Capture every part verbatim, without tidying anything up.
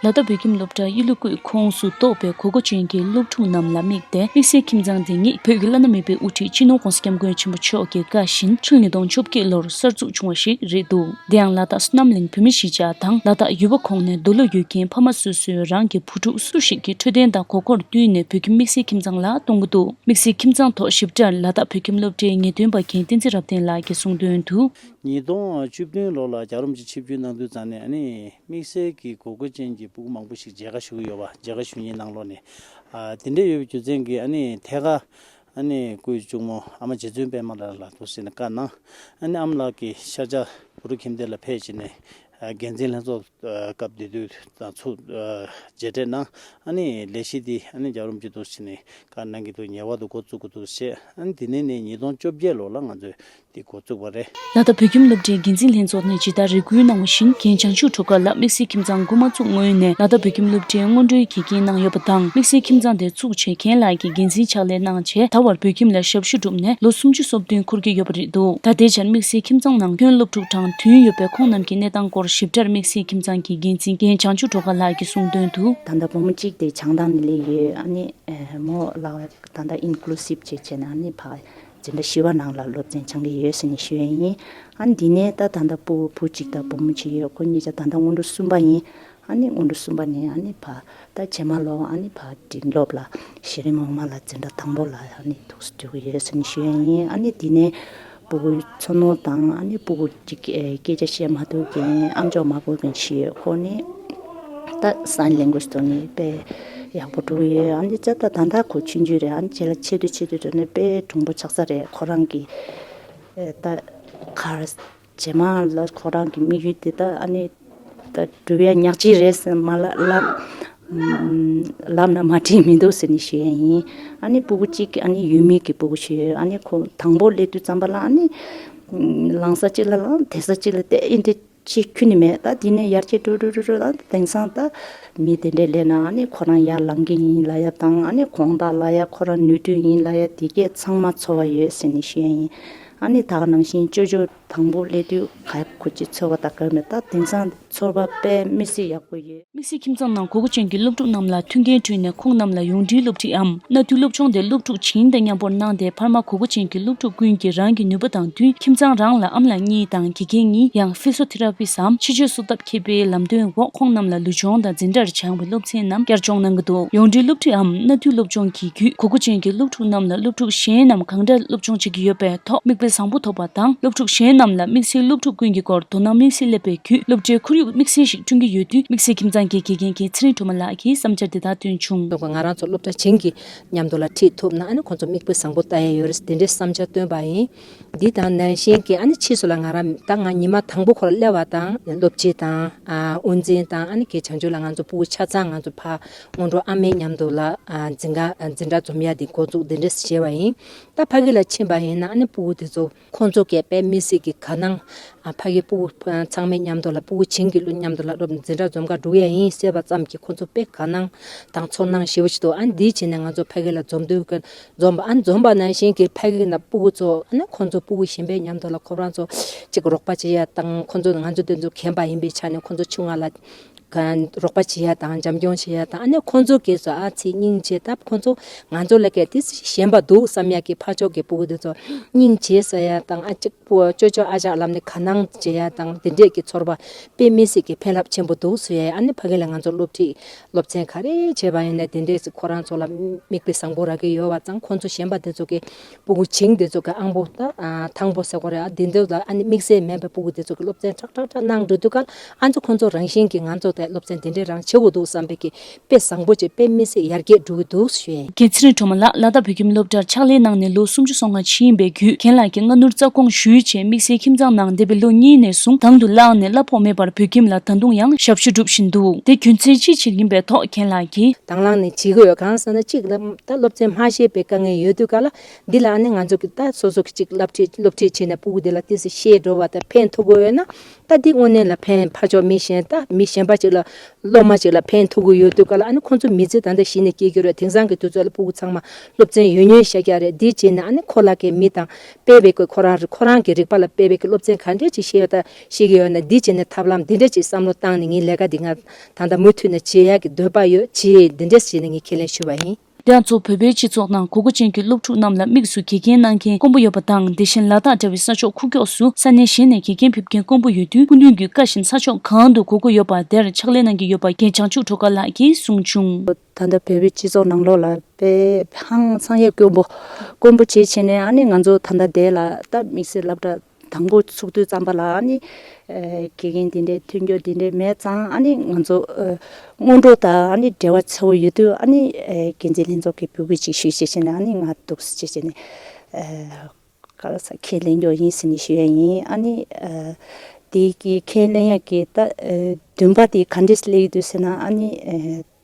ལ་དྭགས་བོད་ཁྱིམ་སློབ་གྲྭ་ཡིད་བློ་བཀོད་ཁོངས་སུ་གཏོགས་པའི་གོ་སྐབས་ཅན་གྱི་སློབ་ཕྲུག་རྣམས་ལ་དམིགས་ཏེ། དམིགས་བསལ་ཁྱིམ་ཚང་འདི་ཉིད་བོད་ཀྱི་བླ་ན་མེད་པའི་དབུ་ཁྲིད་སྤྱི་ནོར་༸གོང་ས་༸སྐྱབས་མགོན་ཆེན་པོ་མཆོག་གི་བཀའ་བཞིན་ཕྱི་ལོ་ཉིས་སྟོང་བཅོ་བརྒྱད་ལོར་གསར་འཛུགས་བྱུང་བ་ཞིག་རེད་འདུག་དེ་ཡང་ལ་དྭགས་བསོད་ནམས་གླིང་བོད་མི་གཞིས་ཆགས་དང་ལ་དྭགས་ཡུལ་བབ་ཁོངས་ནས་འདོད་བློ་ཡོད་མཁན་ཕ་མ་སོ་སོས་རང་གི་བུ་ཕྲུག་སུ་ཞིག་གི་འཕྲོད་བསྟེན་དང་གོ་སྐོར་བསྟུན་ནས་བོད་ཁྱིམ་དམིགས་བསལ་ཁྱིམ་ཚང་ལ་གཏོང་གི་འདུག་དམིགས་བསལ་ཁྱིམ་ཚང་ཐོག་ཞིབ་ཕྲར་ལ་དྭགས་བོད་ཁྱིམ་སློབ་གྲྭའི་ངེས་སྟོན་པ་མཁན་བསྟན་འཛིན་རབ་བརྟན་ལགས་ཀྱིས་གསུངས་དོན་དུ། ཉིས་སྟོང་བཅུ་བདུན་ལོ་ལ་རྒྱལ་བ་རིན་པོ་ཆེ་ཆིབས་བསྒྱུར་གནང་དུས་ཙམ་ནས། ཨ་ནི་དམིགས་བསལ་གྱི་གོ་སྐབས་ཅན་གྱི་ཕྲུ་གུ་མང་པོ་ཞིག་མཇལ་ཁ་ཞུ་གི་ཡོད་པ། མཇལ་ཁ་ཞུ་མཁན་ནང་ལོགས་ནས། ཨ། དེ་འདྲ་ཡོད་པའི་རྒྱུ་མཚན་གྱིས། ཨ་ནི་ཐད་ཀར་ཨ་ནི་སྐུའི་གཅུང་མོ་ཨ་མ་རྗེ་བཙུན་པད་མ་ལགས་ལ་འདུག་སེ་ནས་བཀའ་གནང་། ཨ་ནི་ཨ་མ་ལགས་ཀྱིས་ཤར་བྱ་བུ་རུ་ཁྱིམ་སྡེ་ལ་ཕེབས་བྱས་ནས། ཨ། འགན་འཛིན་ལྷན་ཚོགས་སྐབས་དེ་དུས་དང་ཚུར་མཇལ་འཕྲད་གནང་། ཨ་ནི་ལས་གཞི་འདི་ཨ་ནི་རྒྱལ་བ་རིན་པོ་ཆེ་འདུག་སེ་ནས་བཀའ་གནང་གི་འདུག་ངེས་པར་དུ་འགོ་བཙུགས་དགོས་འདུག་ཟེར། ཨ་ནི་དེ་ནས་ནས་ཉིས་སྟོང་བཅོ་བརྒྱད་ལོ་ལ་ང་ཚོས་འདི་འགོ་བཙུགས་པ་རེད། ལ་དྭགས་བོད་ཁྱིམ་སློབ་གྲྭའི་འགན་འཛིན་ལྷན་ཚོགས་ནས་ཇི་ལྟར་རེ་སྐུལ་གནང་བ་བཞིན། རྒན་བྱང་ཆུབ་སྒྲོལ་དཀར་ལགས་དམིགས་བསལ་ཁྱིམ་ཚང་འགོ་མ་བཙུགས་སྔོན་ནས་ལ་དྭགས་བོད་ཁྱིམ་སློབ་གྲྭའི་སྔོན་འགྲོའི་དགེ་རྒན་གནང་ཡོད་པ་དང་། དམིགས་བསལ་ཁྱིམ་ཚང་དེ་བཙུགས་རྗེས་རྒན་ལགས་ཀྱིས་འགན་འཛིན་ཕྱག་ལས་གནང་རྗེས། ད་བར་བོད་ཁྱིམ་ལ་ཞབས་ཞུ་བསྒྲུབས་ནས་ལོ་སུམ་ཅུ་སོ་བདུན་འཁོར་གྱི་ཡོད་པ་རེད་འདུག་ད་ལྟའི་ཆར་དམིགས་བསལ་ཁྱིམ་ཚང་ནང་ཁྱོན་སློབ་ཕྲུག་གྲངས་བདུན་ཡོད་པས། ཁོང་རྣམས་ཀྱི་གནས་སྟངས་སྐོར་ཞིབ་ཕྲར་དམིགས་བསལ་ཁྱིམ་ཚང་གི་འགན་འཛིན་རྒན་བྱང་ཆུབ་སྒྲོལ་དཀར་ལགས་ཀྱིས་གསུངས་དོན་དུ། ད་ལྟ་བུ་མོ་གཅིག་དེ་བྱང་ཐང་ནས་སླེབས་ཡོད། ཨ་ནི་མོ་ལ་ད་ལྟ་ཨིན་ཀུ་ལུ་སིབ་བྱས་བྱས་ནས། ཨ་ནི་ཕ་འཛིན་གྲྭ་བཞི་པ་ནང་ལ་སློབ་ཚན་སྦྱང་གི་ཡོད་ཟེར་ནས་ཞུ་ཡ་ཡིན། ཨ་ནི་འདི་ནས་ད་ད་ལྟ་ཕྲུ་གུ་བུ་གཅིག་དང་བུ་མོ་གཅིག་ཡོད། ཁོ་གཉིས་ཆ་ད་ལྟ་སྔོན་འགྲོ་གསུམ་པ་ཡིན། ཨ་ནི་སྔོན་འགྲོ་གསུམ་པ་ནས་ཨ་ནི་ཕ་ད་རྗེས་མ་ལོ་ཨ་ནི་ཕ་མགྲིན་སློབ་ལ་ཤེས་རིག་ངོ་མ་ལ་འཛིན་གྲྭ་དང་པོ་ལ་ཨ་ནི་འདུག་སེ་འགྲོ་གི་ཡོད་ཟེར་ནས་ཞུ་ཡ་ཡིན། ཨ་ནི་འདི་ནས་ཕྲུ་གུ་འཚོ་སྣོན་དང་། ཨ་ནི་ཕྲུ་གུ་གཅིག་ཨེ་སྐད་ཆ་བཤད་མ་ཐུབ་མཁན་ཨམ་ཅོག་མ་གོ་མཁན་ཞིག་ཡོད། ཁོ་ནི་ད་སའིན་ལེང་གུ་ཨེཇ་ཐོག་ནས་དཔེ་ཡག་པོ་འགྲོ་གི་ཡོད། ཨ་ནི་ད་ད་ད་ལྟ་ཁོ་ཆུང་ཆུང་རེད། ཨ་ནི་རྗེས་ལ་ཆེ་དུས་ཆེ་དུས་འགྲོ་ནས་དཔེ་གྲུང་པོ་ཆགས་ས་རེད། ཁོ་རང་གི་ཨེ་ད་ག་རེ་རྗེས་མ་ལ་ཁོ་རང་གི་དམིགས་ཡུལ་དེ་ད་ཨ་ནི་ད་འགྲུབ་ཡ་ཉག་གཅིག་རེད་ཟེར་མ་ལབ་ལབ་ལབ་ན་མ་འགྲིག་མི་འདུག་ཟེར་ནས་ཞུ་ཡ་ཡིན། ཨ་ནི་ཕྲུ་གུ་གཅིག་ཨ་ནི་ཡུལ་མི་གི་ཕྲུ་གུ་ཞིག་ཡོད། ཨ་ནི་ཁོ་དང་པོ་སླེབས་དུས་ཙམ་པ་ལ་ཨ་ནི་ལངས་ས་གཅིག་ལ་ལངས། བསྡད་ས་གཅིག་ལ་བསྡད། ཨེ་འདྲ་ཅིག་ཁྱོན་ནས་མེད། ད་དེ་ནས་ཡར་རྒྱས་འགྲོ་འགྲོ་འགྲོ་འགྲོ། ད་དེང་སང་ད་མི་དེ་འདྲས་སླེབས་ན་ཨ་ནི་ཁོ་རང་ཡར་ལངས་ཀྱི་ཡིན་ལབ་ཡ་དང་། ཨ་ནི་གོང་ད་ལབ་ཡ། ཁོ་རང་ནུས་མཐུ་ཡིན་ལབ་ཡ་དེ་གས་ཚང་མ་ཚོར་བ་ཡོད་ཟེར་ནས་ཞུ་ཡ་ཡིན། ཨ་ནི་ད་ག་ནང་བཞིན་ཅོ་ཅོ་དང་པོ་སླེབས་དུས་ག་ཁོ་ཅིག་ཚོར་བ་ད་ག་མེད། ད་དེང་སང་ཚོར་བ་དཔེ་མི་སྲིད་ཡག་པོ་ཡོད། དམིགས་བསལ་ཁྱིམ་ཚང་ནང་གོ་སྐབས་ཅན་གྱི་སློབ་ཕྲུག་རྣམས་ལ་མཐུན་རྐྱེན་བསྐྲུན་ནས། ཁོང་རྣམས་ལ་ཡོངས་འབྲེལ་སློབ་ཁྲིད་འམ་གནའ་དུས་སློབ་སྦྱོང་དེ་སློབ་ཕྲུག་བྱིངས་དང་མཉམ་པོར་གནང་སྟེ། འཕར་མ་གོ་སྐབས་ཅན་གྱི་སློབ་ཕྲུག་ཀུན་གྱིས་རང་གི་ནུས་པ་དང་བསྟུན་ཁྱིམ་ཚང་རང་ལ་ཨ་མ་ལགས་གཉིས་དང་དགེ་རྒན་གཉིས། ཡང་ཕི་སོ་ཐེ་ར་པིས་སམ་ཕྱི་བཅོས་གསོ་ཐབས་མཁས་པའི་ལམ་སྟོན་འོག་ཁོང་རྣམས་ལ་ལུས་སྦྱོང་དང་འཛིན་གྲྭར་སྦྱངས་པའི་སློབ་ཚན་རྣམས་བསྐྱར་སྦྱོང་གནང་གི་འདུག་ཡོངས་འབྲེལ་སློབ་ཁྲིད་འམ་གནའ་དུས་སློབ་སྦྱོང་གི་བརྒྱུད་གོ་སྐབས་ཅན་གྱི་སློབ་ཕྲུག་རྣམས་ལ་སློབ་ཕྲུག་གཞན་རྣམས་གང་འདྲ་སློབ་སྦྱོང་བྱེད་ཀྱི་ཡོད་པའི་ཐོག་མིག་དཔེ་བཟང་པོ་ཐོབ་པ་དང་། སློབ་ཕྲུག་གཞན་རྣམས་ལ་དམིགས་བསལ་སློབ་ཕྲུག་ཀུན་གྱི་སྐོར་དོ་སྣང་དམིགས་བསལ་སླེབས་པའི་བརྒྱུད། སློབ་གྲྭའི་ཁོར་ཡུག་དམིགས་བསལ་ཞིག་བསྐྲུན་གྱི་ཡོད་དུས། དམིགས་བསལ་ཁྱིམ་ཚང་གི་དགེ་རྒན་མཁན་ཚེ་རིང་སྒྲོལ་མ་ལགས་ཀྱིས་བསམ་འཆར་འདི་ལྟར་བཏོན་བྱུང་། ང་རང་ཚོ་སློབ་གྲྭ་བྱིངས་ཀྱི་མཉམ་དུ་ལ་ཁྲིད་ཐུབ་ན། ཨ་ནི་ཁོང་ཚོ་མིག་དཔེ་བཟང་པོ་ལྟ་ཡ་ཡོད་རེད། དེ་འདྲའི་བསམ་འཆར་བཏོན་པ་ཡིན། འདི་དང་ནང་བཞིན་གྱི་ཨ་ནི་ཕྱིས་སུ་ལ་ང་རང་ད་ང་ཉི་མ་དང་པོ་ཁོ་ལ་སླེབས་པ་དང་། སློབ་སྤྱི་དང་། ཨ། དབུ་འཛིན་དང་། ཨ་ནི་རྒན་བྱང་ཆུབ་ལགས། ང་ཚོ་ཕྲུ་གུ་ཆ་ཚང་ང་ཚོ་ཕར་སྔོན་འགྲོ་ཨ་མའི་མཉམ་དུ་ལ། ཨ། འཛིན་གྲྭ་འཛིན་གྲྭ་འཛོམས་ཡ་དེ་འགོ་བཙུགས་དེ་འདྲས་བྱས་པ་ཡིན། ད་ཕ་གི་ལ་ཕྱིན་པ་ཡིན་ན། ཨ་ནི་ཕྲུ་གུ་དེ་ཚོ་ཁོང་ཚོ་གས་དཔེ་མི་སྲིད་ཀྱི་དགའ་སྣང་། ཨ། ཕ་གི་ཕྲུ་གུ་ཚང་མའི་མཉམ་དུ་ལ། ཕྲུ་གུ་བྱིངས་ཀྱི་ལོ་མཉམ་དུ་ལ་སློབ་འཛིན་གྲྭ་འཛོམས་ག་འགྲོ་ཡ་ཡིན་ཟེར་བ་ཙམ་གྱིས་ཁོང་ཚོ་དཔེ་དགའ་སྣང་དང་ཚོར་སྣང་ཞེ་པོ་ཅིག་འདུག་ཨ་ནི་འདི་བྱས་ནས་ང་ཚོ་ཕ་གི་ལ་འཛོམས་དུས་ཀྱི་འཛོམས་པ། ཨ་ནི་འཛོམས་པ་ནང་བཞིན་གྱི་ཕ་གི་ན་ཕྲུ་གུ་ཚོ། ཨ་ནི་ཁོང་ཚོ་ཕྲུ་གུ་གཞན་པའི་མཉམ་དུ་ལ་ཁོ་རང་ཚོ་ཅིག་རོགས་པ་བྱེད་ཡ་དང་། ཁོང་ཚོ་ང་ཚོ་དེ་ཚོ་རྒན་པ་ཡིན་པའི་ཆ་ནས་ཁོང་ཚོ་ཆུང་ང་ལ་ག་རོགས་པ་བྱེད་ཡ་དང་འཇམ་སྐྱོང་བྱེད་ཡ་དང་། ཨ་ནི་ཁོང་ཚོ་གས་སུ་ཨ་ཙི་སྙིང་རྗེ། ད་ཁོང་ཚོ་ང་ཚོ་ལ་གས་དེ་ཞན་པ་འདུག་བསམ་ཡ་གི་ཕར་ཕྱོགས་ཀྱི་ཕྲུ་གུ་དེ་ཚོ་སྙིང་རྗེ་ཟེར་ཡ་དང་། ཨ་ཅིག་ཕྲུ་གུ་ཅོ་ཅོ་ཨ་ཅག་ལབ་ནས་དགའ་སྣང་བྱེད་ཡ་དང་། དེ་འདྲས་ཀྱི་ཚོར་བ་དཔེ་མི་སྲིད་ཀྱི་ཕན་རླབས་ཆེན་པོ་འདུག་ཟེར་ཡ། ཨ་ནི་ཕ་གི་ལ་ང་ཚོ་སློབ་ཁྲིད་སློབ་ཚན་ག་རེ་བྱས་པ་ཡིན་ནའི་དེ་འདྲས་ཁོ་རང་ཚོ་ལ་མིག་དཔེ་བཟང་པོ་རག་གི་ཡོད་པ་ཙང་། ཁོང་ཚོ་གཞན་པ་དེ་ཚོ་གི་ཕྲུ་གུ་བྱིངས་དེ་ཚོ་གི་ཨང་པོ་ད་ཐང་པོ་ཟེར་དགོས་རེད། ཨ་དེ་འདྲས་ལ་ཨ་ནི་དམིགས་བསལ་མིན་པའི་ཕྲུ་གུ་དེ་ཚོ་གི་སློབ་ཚན་ཁྲག་ཁྲག་ཁྲག་གནང་འགྲོ་དུས་ཀ་ལ། ཨ་ཚོ་ཁོང་ཚོ་རང་བཞིན་གྱིས་ང་ཚོ་དེ་སློབ་ཚན་དེ་འདྲས་རང་བྱེད་དགོས་འདུག་བསམ་པའི་གི་དཔེ་བཟང་པོ་བྱས། དཔེ་མི་སྲིད་ཡར་རྒྱས་འགྲོ་གི་འདུག་ཞུ་ཡ་ཡིན། རྒན་ཚེ་རིང་སྒྲོལ་མ་ལགས་ལ་དྭགས་བོད་ཁྱིམ་སློབ་གྲྭར་ཕྱག་ལས་གནང་ནས་ལོ་སུམ་ཅུ་སོ་ལྔ་ཕྱིན་པའི་བརྒྱུད། རྒན་ལགས་ཀྱིས་སྔ་སྣུར་རྩ་དགོངས་ཞུས་རྗེས། དམིགས་བསལ་ཁྱིམ་ཚང་ནང་འདས་པའི་ལོ་གཉིས་ནས་བཟུང་དང་དུ་བླངས་ནས་གླ་ཕོགས་མེད་པར་བོད་ཁྱིམ་ལ་ད་དུང་ཡང་ཞབས་ཞུ་སྒྲུབ་བཞིན་འདུག་དེ་རྒྱུ་མཚན་ཅི་ཞིག་ཡིན་པའི་ཐོག་རྒན་ལགས་ཀྱིས། དང་བླངས་ནས་བྱེད་ཀྱི་ཡོད། གང་ཟེར་ན། གཅིག་ལ་ད་སློབ་ཚན་མ་ཤེས་པའི་དཀའ་ངལ་ཡོད་དུས་ཀ་ལ། འདི་ལ་ཨ་ནི་ང་ཚོ་གི་ད་སོ་སོ་གི་གཅིག་སློབ་ཁྲིད་སློབ་ཁྲིད་བྱས་ནས་ཕྲུ་གུ་འདི་ལ་ཏོག་ཙམ་ཤེས་འགྲོ་བ་དང་ཕན་ཐོགས་དགོས་ཡོད་ན། ད་འདི་དངོས་གནས་ལ་ཕན། ཕར་ཕྱོགས་མི་གཞན་དང་མི་གཞན་པ་ཅིག་ལ། སློབ་མ་ཅིག་ལ་ཕན་ཐོགས་ཀྱི་ཡོད་དུས་ག་ལ། ཨ་ནི་ཁོང་ཚོ་མི་ཚེ་ད་ལྟ་གཞི་ནས་སྐྱེལ་གྱི་རེད། དེང་སང་གི་དུས་ཚོད་ལ་ཕྲུ་གུ་ཚང་མ་སློབ་ཚན་ཡོད་ཉོན་ཤ་རྒྱག་རེད། འདི་བྱས་ན་ཨ་ནི་ཁོ་ལ་གི་མི་དང་དཔེ་བའི་གི་ཁོ་རང་ཁོ་རང་གི་རིག་པ་ལ་དཔེ་བའི་གི་སློབ་ཚན་ག་འདྲས་ཅིག་ཤེས་ཡོད་ད་ཤེས་ཀྱི་ཡོད་ན། འདི་བྱས་ནས་ཐབས་ལམ་འདི་འདྲས་ཅིག་བསམ་བློ་བཏང་ནས། ངའི་ལས་ཀ་འདི་ང་ད་ལྟ་མུ་མཐུད་ནས་བྱེད་ཡག་གི་འདོད་པ་ཡོད། བྱེད། འདི་འདྲས་བྱས་ནས་ངས་ཁས་ལེན་ཞུས་པ་ཡིན། དེ་ཡང་གཙོ་བོད་པའི་སྤྱི་ཚོགས་ནང་དགོས་མཁོ་ཅན་གྱི་སློབ་ཕྲུག་རྣམས་ལ་དམིགས་སུ་དགེ་རྒན་གནང་མཁན་དཀོན་པོ་ཡོད་པ་དང་། དེ་བཞིན་ལ་དྭགས་འདྲ་བའི་ས་ཕྱོགས་ཁུག་ཀྱོག་སུ་ས་གནས་གཞན་ནས་དགེ་རྒན་ཕེབས་མཁན་དཀོན་པོ་ཡོད་དུས། སྐུ་མདུན་གྱི་བཀའ་བཞིན་ས་ཕྱོགས་གང་དུ་དགོས་མཁོ་ཡོད་པ་དེར་ཕྱག་ལས་གནང་གི་ཡོད་པ་རྒན་བྱང་ཆུབ་སྒྲོལ་དཀར་ལགས་ཀྱིས་གསུངས་བྱུང་། ད་ལྟ་བོད་པའི་སྤྱི་ཚོགས་ནང་ལོགས་ལ་དཔེ་ཧང་སང་ཡས་དཀོན་པོ་དཀོན་པོ་བྱེད་བྱས་ནས། ཨ་ནི་ང་ཚོ་ད་ལྟ་དེ་ལ་ད་དམིགས་བསལ་སློབ་གྲྭ་དང་པོ་ཚུགས་དུས་ཙམ་པ་ལ། ཨ་ནི་ཨ་དགེ་རྒན་དེ་འདྲའི་མཐུན་འགྱུར་དེ་འདྲའི་མེད་ཙང་། ཨ་ནི་ང་ཚོ་ཨ་སྔོན་འགྲོ་དང་ཨ་ནི་འབྲེལ་བ་ཆེ་བོ་ཡོད་དུས། ཨ་ནི་ཨ་འགན་འཛིན་ལྷན་ཚོགས་ཀྱི་ཕྲུ་གུ་ཅིག་ཞུས་བྱས་བྱས་ནས། ཨ་ནི་ང་འདུག་སེ་བྱས་བྱས་ནས་ཨ་ག་རེ་ཟེར། ཁས་ལེན་རྒྱུ་ཡིན་ཟེར་ནས་ཞུ་ཡ་ཡིན། ཨ་ནི་ཨ་དེ་གི་ཁས་ལེན་ཡ་གི་ད་ཨ་འདུན་པ་དེ་ག་འདྲས་སླེབས་ཡོད་དུས་ཟེར་ན། ཨ་ནི་ཨ་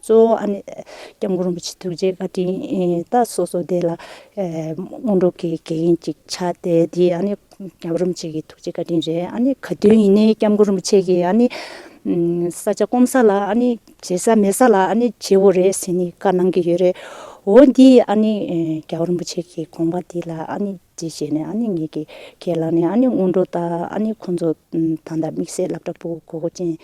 གཙོ་བོ་ཨ་ནི་སྐྱབས་མགོན་རིན་པོ་ཆེ་ཐུགས་རྗེ་བཀའ་དྲིན། ད་སོ་སོ་དེ་ལ་སྔོན་འགྲོ་གི་དགེ་རྒན་ཅིག་ཆགས་ཏེ། དེ་ཨ་ནི་སྐྱབས་རིན་པོ་ཆེ་གི་ཐུགས་རྗེ་བཀའ་དྲིན་རེད། ཨ་ནི་ག་དུས་ཡིན་ནའི་སྐྱབས་མགོན་རིན་པོ་ཆེ་གིས་ཨ་ནི་ས་ཆ་སྐོམ་ས་ལ་ཨ་ནི་བྱེད་ས་མེད་ས་ལ་ཨ་ནི་བྱེད་དགོས་རེད་ཟེར་ནས་བཀའ་གནང་གི་ཡོད་རེད། འོ་འདི་ཨ་ནི་སྐྱབས་རིན་པོ་ཆེ་གི་དགོངས་པ་འདི་ལ་ཨ་ནི་དེ་བྱས་ནས་ཨ་ནི་ངེད་ཀྱིས་ཁས་བླངས་ནས། ཨ་ནི་སྔོན་འགྲོ་ད་ཨ་ནི་ཁོང་ཚོ་ད་ལྟ་དམིགས་བསལ་སློབ་གྲྭ་ཕྲུ་གུ་དགོས་མཁོ་ཅན་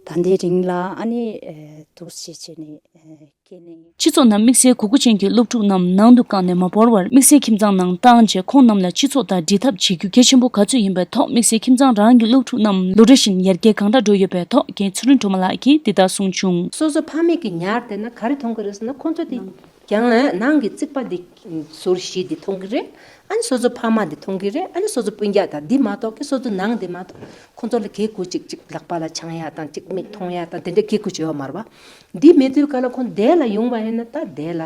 ད་ལྟའི་རིང་ལ་ཨ་ནི་ཨ་འདུག་སེ་བྱས་ནས་ཨ་ཁས་ལེན། སྤྱི་ཚོགས་ནང་དམིགས་བསལ་དགོས་མཁོ་ཅན་གྱི་སློབ་ཕྲུག་རྣམས་ནང་དུ་བཀང་ནས་མ་སྤོར་བར། དམིགས་བསལ་ཁྱིམ་ཚང་ནང་བཏང་རྗེས་ཁོང་རྣམས་ལ་སྤྱི་ཚོགས་དང་འདྲིས་ཐབས་བྱེད་རྒྱུ་གལ་ཆེན་པོ་ག་ཚོད་ཡིན་པའི་ཐོག་དམིགས་བསལ་ཁྱིམ་ཚང་རང་གི་སློབ་ཕྲུག་རྣམས་ལོ་རེ་བཞིན་ཡར་རྒྱས་གང་འདྲ་འགྲོ་ཡོད་པའི་ཐོག་རྒན་ཚུལ་ཁྲིམས་སྒྲོལ་མ་ལགས་ཀྱིས་འདི་ལྟར་གསུངས་བྱུང་། སོ་སོ་ཕ་མེས་ཀྱིས་ཉར་བསྡད་ན་ག་རེ་མཐོང་གི་རེད་ཟེར་ན། ཁོང་ཚོ་དེ་རྒྱང་ལ་ནང་གི་རྩིག་པ་འདི་ཟུར་བཞི་འདི་མཐོང་གི་རེད། ཨ་ནི་སོ་སོ་ཕ་མ་འདི་མཐོང་གི་རེད། ཨ་ནི་སོ་སོ་སྤུན་ཀྱག་དང་འདི་མ་གཏོགས་ཀྱི་སོ་སོ་ནང་འདི་མ་གཏོགས་ཁོང་ཚོ་ལ་གེ་གུ་གཅིག་གཅིག་ལག་པ་ལ་འཆང་ཡ་དང་གཅིག་མིག་མཐོང་ཡ་དང་དེ་འདྲ་གེ་གུ་བྱེད་ཡོད་མ་རེད་པ། འདི་མེད་དུས་ག་ལ་ཁོང་དེ་ལ་ཡོང་བ་ཡིན་ན། ད་དེ་ལ་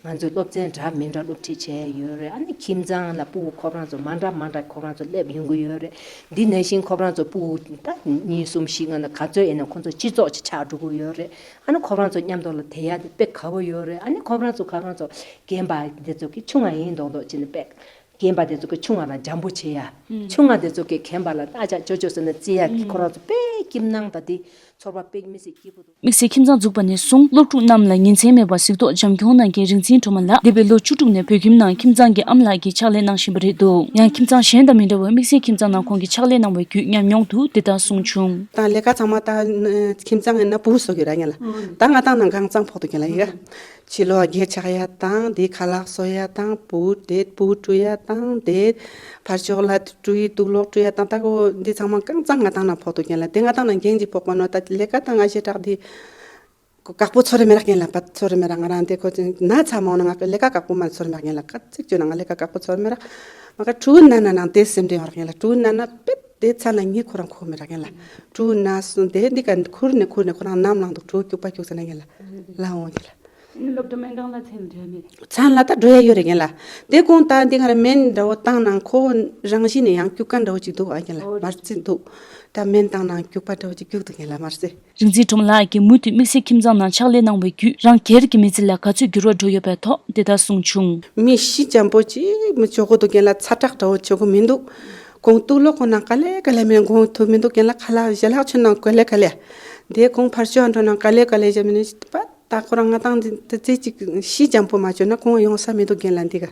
ང་ཚོས་སློབ་ཚན་འདྲ་མི་འདྲ་སློབ་ཁྲིད་བྱས་ཡོད་རེད། ཨ་ནི་ཁྱིམ་ཚང་ལ་ཕྲུ་གུ་ཁོ་རང་ཚོ་མ་འདྲ་མ་འདྲ་ཁོ་རང་ཚོ་སླེབས་ཡོང་གི་ཡོད་རེད། འདི་ནང་བཞིན་ཁོ་རང་ཚོ་ཕྲུ་གུ་ད་གཉིས་གསུམ་བཞི་ལྔ་ན་ག་ཚོད་ཡིན་ན་ཁོང་ཚོ་སྤྱི་ཚོགས་ཅིག་ཆགས་འགྲོ་གི་ཡོད་རེད། ཨ་ནི་ཁོ་རང་ཚོ་མཉམ་དུ་ལ་བསྡད་ཡ་དེ་དཔེ་དགའ་པོ་ཡོད་རེད། ཨ་ནི་ཁོ་རང་ཚོ་ཁོ་རང་ཚོ་རྒན་པ་དེ་ཚོ་གི་ཆུང་བ་ཡིན་མདོག་མདོག་བྱས་ནས་དཔེ། རྒན་པ་དེ་ཚོ་གི་ཆུང་བ་ལ་འཇམ་པོ་བྱེད་ཡ། ཆུང་བ་དེ་ཚོ་གི་རྒན་པ་ལ་ཨ་ཅག་ཅོ་ཅོ་ཟེར་ནས་བརྩི་ཡ་གི་ཁོ་རང་ཚོ་དཔེ་ཁྱིམ་ནང་ད་དེ་ཚོར་བ་དཔེ་མི་སྲིད་སྐྱིད་པོ་འདུག་དམིགས་བསལ་ཁྱིམ་ཚང་འཛུགས་པ་ནས་བཟུང་སློབ་ཕྲུག་རྣམས་ལ་ཉིན་མཚན་མེད་པར་གཟིགས་རྟོག་བྱམས་སྐྱོང་གནང་མཁན་རིག་འཛིན་སྒྲོལ་མ་ལགས། འདས་པའི་ལོ་བཅུ་དྲུག་ནས་བོད་ཁྱིམ་ནང་ཁྱིམ་ཚང་གི་ཨམ་ལགས་ཀྱི་ཕྱག་ལས་གནང་བཞིན་པ་རེད་འདུག་ཡང་ཁྱིམ་ཚང་གཞན་དང་མི་འདྲ་བར་དམིགས་བསལ་ཁྱིམ་ཚང་ནང་ཁོང་གི་ཕྱག་ལས་གནང་བའི་བརྒྱུད་ཉམས་མྱོང་དུ་འདི་ལྟར་གསུངས་བྱུང་། ད་ལས་ཀ་ཚང་མ་ད་ཁྱིམ་ཚང་ཡིན་ན་ཕྲུ་གུ་བཟོ་གི་ར་ངེ་ལ། ད་ང་ཏང་ནང་གང་ཚང་ཕོག་ཏུ་ཁྱེར་ལ་ཡིན་ག་ཕྱི་ལོགས་སྒྱེ་ཆག་ཡ་དང་། དེ་ཁ་ལག་བཟོ་ཡ་དང་། བུ་དེ་བུ་བཀྲུ་ཡ་དང་། དེ་ཕར་ཕྱོགས་ལ་བཀྲུ་ཡི་དུག་ལོག་བཀྲུ་ཡ་དང་། ད་གོ་འདི་ཚང་མ་གང་ཚང་ང་ཏང་ན་ཕོག་ཏུ་ཁྱེར་ལ། དེ་ང་ཏང་ན་འགན་གྱི་ཕོག་པ་ནོ། ད་ལས་ཀ་ད་ང་ཞེ་དྲག་དེ་ཀག་པོ་ཚོར་མེ་རག་ཁྱེར་ལ་པ་ཚོར་མེ་རག་ང་རང་དེ་ཁོ་ན་ཚ་མ་འོ་ན་ང་ལས་ཀ་ཀག་པོ་མ་ཚོར་མེ་རག་ཁྱེར་ལ། ཀ་ཚིག་བཅོས་ན་ང་ལས་ཀ་ཀག་པོ་ཚོར་མེ་རག་མ་ཀ་ཕྲུ་གུ་ན་ན་ནང་དེ་སེམས་ཁྲལ་ཡོང་རག་ཁྱེར་ལ། ཕྲུ་གུ་ན་ན་པེ་དེ་ཚ་ན་ངས་ཁོ་རང་ཁོ་མེ་རག་ཁྱེར་ལ། ཕྲུ་གུ་ན་སོང་དེ་འདི་ཀ་ཁུར་ནས་ཁུར་ནས་ཁོ་རང་ནམ་ལངས་འདུག་ཕྲུ་གུ་སྐྱུག་པ་སྐྱུག་ཟེར་ན་ཁྱེར་ལ་ལ་འོང་ཁྱེར་ལ། སློབ་གྲྭ་སྨན་ཁང་ལ་མཚན་འགྲོ་མེད། མཚན་ལ་ད་འགྲོ་ཡ་ཡོད་རེད་ངེད་ལ། དེ་གོང་ད་འདི་ང་ར་སྨན་འདྲ་བོ་བཏང་ན་ཁོ་རང་བཞིན་ནས་ཡང་སྐྱུག་ཀ་འདྲ་བོ་ཅིག་འདུག་ཨ་ངེད་ལ་མར་རྩི་འདུག་ད་སྨན་བཏང་ན་སྐྱུག་པ་འདྲ་བོ་ཅིག་སྐྱུག་འདུག་ངེད་ལ་མར་རྩི། རིག་འཛིན་སྒྲོལ་མ་ལགས་ཀྱིས་མུ་མཐུད་དམིགས་བསལ་ཁྱིམ་ཚང་ནང་ཕྱག་ལས་གནང་བའི་བརྒྱུད་རང་སྒེར་གྱི་མི་ཚེ་ལ་ག་ཚོད་འགྱུར་བ་འགྲོ་ཡོད་པའི་ཐོག་འདི་ལྟར་གསུངས་བྱུང་། མི་གཤིས་འཇམ་པོ་ཅིག་མི་ཆོག་གོ་འདུག་ངེད་ལ་ཚ་དྲག་འདྲ་བོ་ཆོག་གོ་མི་འདུག་གོང་གཏུག་ལོག་གོ་ན་ག་ལེ་ག་ལེ་མི་གོང་ཐུབ་མི་འདུག་ངེད་ལ་ཁ་ལག་ཞལ་ལག་ཆུ་ནང་ག་ལེ་ག་ལེ། དེ་གོང་ཕར་ཕྱོགས་འགྲོ་ན་ག་ལེ་ག་ལེ་ཞབས་མི་ནི་པ། ད་ཁོ་རང་ང་ཏང་འདི་ཙི་ཅིག་གཤིས་འཇམ་པོ་མ་བྱུང་ན་ཁོང་ཡོང་ས་མི་འདུག་རྒན་ལགས་འདི་ག་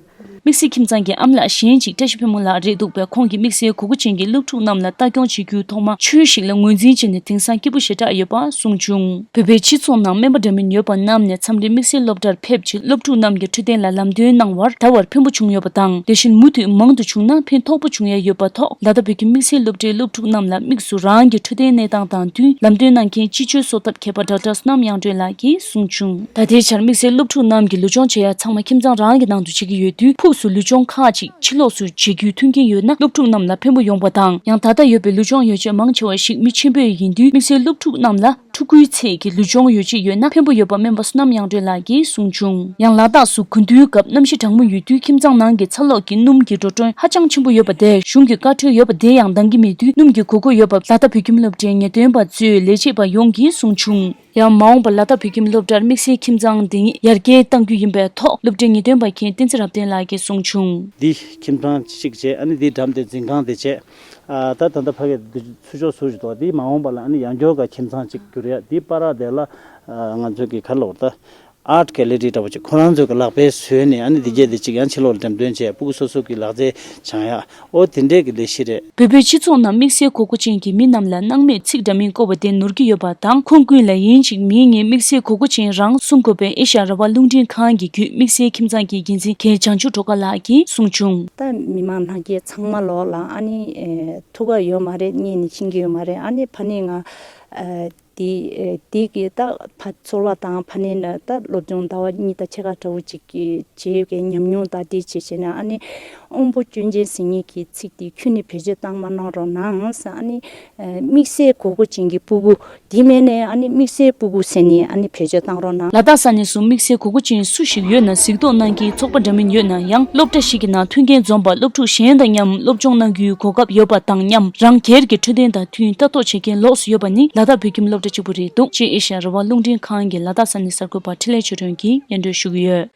དམིགས་བསལ་ཁྱིམ་ཚང་གི་ཨམ་ལགས་གཞན་གཅིག་བཀྲ་ཤིས་ཕོ་མོ་ལགས་རེད་འདུག་པས། ཁོང་གིས་དམིགས་བསལ་དགོས་མཁོ་ཅན་གྱི་སློབ་ཕྲུག་རྣམས་ལ་ལྟ་སྐྱོང་བྱེད་རྒྱུའི་ཐོག་མ་ཆོས་ཤིག་ལ་ངོས་འཛིན་བྱས་ནས་དེང་སང་སྐྱིད་པོ་ཞེ་དྲག་ཡོད་པ་གསུངས་བྱུང་། བོད་པའི་སྤྱི་ཚོགས་ནང་སྨན་པ་འདྲ་མིན་ཡོད་པ་རྣམས་ནས་མཚམས་རེ་དམིགས་བསལ་སློབ་གྲྭར་ཕེབས་རྗེས་སློབ་ཕྲུག་རྣམས་ཀྱི་འཕྲོད་བསྟེན་ལ་ལམ་སྟོན་གནང་བར་ད་བར་ཕན་པོ་བྱུང་ཡོད་པ་དང་། དེ་བཞིན་མུ་མཐུད་མང་དུ་བྱུང་ན་ཕན་ཐོགས་པོ་བྱུང་ཡ་ཡོད་པ་ཐོག་ལ་དྭགས་བོད་ཁྱིམ་དམིགས་བསལ་སློབ་གྲྭའི་སློབ་ཕྲུག་རྣམས་ལ་དམིགས་སུ་རང་གི་འཕྲོད་བསྟེན་གནས་སྟངས་དང་བསྟུན་ལམ་སྟོན་གནང་མཁན་སྤྱི་བཅོས་གསོ་ཐབས་མཁས་པ་ཌོག་ཊར་བསོད་ནམས་དབྱངས་སྒྲོན་ལགས་ཀྱིས་གསུངས་བྱུང་། ད་ལྟའི་ཆར་དམིགས་བསལ་སློབ་ཕྲུག་རྣམས་ཀྱི་ལུས་སྦྱོང་བྱེད་ཡ་ཚང་མ་ཁྱིམ་ཚང་རང་གི་ནང་དུ་བྱེད་ཀྱི་ཡོད་དུས། ཕུགས་སུ་ལུས་སྦྱོང་ཁག་ཅིག་ཕྱི་ལོགས་སུ་བྱེད་རྒྱུའི་མཐུན་རྐྱེན་ཡོད་ན་སློབ་ཕྲུག་རྣམས་ལ་ཕན་པོ་ཡོང་པ་དང་། ཡང་ད་ལྟ་ཡོད་པའི་ལུས་སྦྱོང་ཡོ་བྱད་མང་ཆེ་བ་ཞིག་མི་ཆེན་པོས་ཡིན་དུས། དམིགས་བསལ་སློབ་ཕྲུག་རྣམས་ལ་ཕྲུ་གུའི་ཚད་ཀྱི་ལུས་སྦྱོང་ཡོ་བྱད་ཡོད་ན་ཕན་པོ་ཡོད་པ་སྨན་པ་བསོད་ནམས་དབྱངས་སྒྲོན་ལགས་ཀྱིས་གསུངས་བྱུང་། ཡང་ལ་དྭགས་སུ་དགུན་དུས་སྐབས་གནམ་གཤིས་གྲང་མོ་ཡོད་དུས། ཁྱིམ་ཚང་ནང་གི་ཚ་གློག་གི་སྣུམ་གྱི་འགྲོ་གྲོན་ཧ་ཅང་ཆེན་པོ་ཡོད་པ་དེ་གཞུང་གི་བཀའ་འཁྲོལ་ཡོད་པ་དེ་ཡང་འདང་གི་མེད་དུས། སྣུམ་གྱི་དགོས་མཁོ་ཡོད་པ་ལ་དྭགས་བོད་ཁྱིམ་སློབ་གྲྭའི་ངེས་སྟོན་པ་གཙོས་ལས་བྱེད་པ་ཡོངས་ཀྱིས་གསུངས་བྱུང་། ཡང་མ་འོངས་པར་ལ་དྭགས་བོད་ཁྱིམ་སློབ་གྲྭར་དམིགས་བསལ་ཁྱིམ་ཚང་འདི་ཉིད་ཡར་རྒྱས་གཏང་རྒྱུ་ཡིན་པའི་ཐོག་སློབ་གྲྭའི་ངེས་སྟོན་པ་མཁན་བསྟན་འཛིན་རབ་བརྟན་ལགས་ཀྱིས་གསུངས་བྱུང་། འདི་ཁྱིམ་ཚང་གཅིག་བྱས། ཨ་ནི་འདི་འགྲམ་དེ་འཛིན་ཁང་དེ་བྱས། ཨ་ད་ད་ལྟ་ཕ་གི་འདི་ཚུར་ཕྱོགས་ཟུར་ཞིག་འདུག་དེའི་མ་འོངས་པ་ལ་ཨ་ནི་ཡང་བསྐྱར་ག་ཁྱིམ་ཚང་གཅིག་བསྒྱུར་ཡ་དེའི་བར་དེ་ལ་ཨ་ང་ཚོས་ཀྱི་ག་ལོར་ད་ཨར་ཊི་གེ་ལེ་རི་འདྲ་པོ་ཅིག་ཁོ་རང་ཚོས་ཀྱི་ལག་པས་བཟོས་ནས་ཨ་ནི་འདི་གས་འདི་གཅིག་ཡང་ཕྱི་ལོགས་ལ་འགྲེམས་སྟོན་བྱས་ཕྲུ་གུ་སོ་སོ་གི་ལག་རྩལ་སྦྱང་ཡ། ཨོ་དེ་འདྲས་ཀྱི་ལས་གཞི་རེད། བོད་པའི་སྤྱི་ཚོགས་ནང་དམིགས་བསལ་གོ་སྐབས་ཅན་གྱི་མི་རྣམས་ལ་སྣང་མེད་ཚིག་འདྲ་མིན་བཀོད་པ་དེ་ནོར་གྱི་ཡོད་པ་དང་། ཁོང་ཀུན་ལ་ཡིན་གཅིག་མིན་གཉིས་དམིགས་བསལ་གོ་སྐབས་ཅན་རང་གསུང་དགོས་པའི་ཨེ་ཤ་ཡ་རང་དབང་རླུང་འཕྲིན་ཁང་གི་བརྒྱུད་དམིགས་བསལ་ཁྱིམ་ཚང་གི་འགན་འཛིན་རྒན་བྱང་ཆུབ་སྒྲོལ་དཀར་ལགས་ཀྱིས་གསུངས་བྱུང་། ད་མི་མང་ལྷན་རྒྱས་ཚང་མ་ལོག་ལ་ཨ་ནི་ཨེ་ཐུག་ག་ཡོད་མ་རེད། རྙེད་ནས་ཕྱིན་གྱི་ཡོད་མ་རེད། ཨ་ནི་ཕ་ནི་ང་ཨེ་དེ་ཨེ་དེ་གི་ད་ཕ་ཚོར་བ་དང་ཕ་ནི་ན་ད་སློབ་སྦྱོང་ཟླ་བ་གཉིས་དང་ཕྱེད་ཀ་འདྲ་བོ་ཅིག་གི་བྱེད་ཡོད་ཀྱི་ཉམས་མྱོང་དང་དེ་བྱེད་བྱེད་ན་ཨ་ནི་དབང་པོ་སྐྱོན་ཅན་ཟེར་མཁན་གྱི་ཚིག་དེ་ཁྱོན་ནས་བེད་སྤྱོད་བཏང་མ་གནང་རོགས་གནང་ཟེར། ཨ་ནི་ཨེ་དམིགས་བསལ་གོ་སྐབས་ཅན་གྱི་ཕྲུ་གུ་དེ་མིན་ནས་ཨ་ནི་དམིགས་བསལ་ཕྲུ་གུ་ཟེར་ནས་ཨ་ནི་བེད་སྤྱོད་བཏང་རོགས་གནང་། ལ་དྭགས་ས་གནས་སུ་དམིགས་བསལ་གོ་སྐབས་ཅན་སུ་ཞིག་ཡོད་ན་གཟིགས་རྟོག་གནང་མཁན་ཚོགས་པ་འདྲ་མིན་ཡོད་ན་ཡང་། སློབ་གྲྭ་ཞིག་གི་ནང་མཐུན་རྐྱེན་འཛོམས་པ་སློབ་ཕྲུག་གཞན་དང་མཉམ་སློབ་སྦྱོང་གནང་རྒྱུའི་གོ་སྐབས་ཡོད་པ་དང་མཉམ། རང་སྒེར་གྱི་འཕྲོད་བསྟེན་དང་མཐུན་ལྟ་རྟོག་བྱེད་མཁན་ལོགས་སུ་ཡོད་པ་ནི་ལ་དྭགས་བོད་ཁྱིམ་སློབ་གྲྭ་གཅིག་པུ་རེད་འདུག་ཅེས་ཨེ་ཤ་ཡ་རང་དབང་རླུང་འཕྲིན་ཁང་གི་ལ་དྭགས་ས་གནས་གསར་འགོད་པ་འཕྲིན་ལས་ཆོས་སྒྲོན་གྱིས་སྙན་སྒྲོན་ཞུ་གི་ཡོད།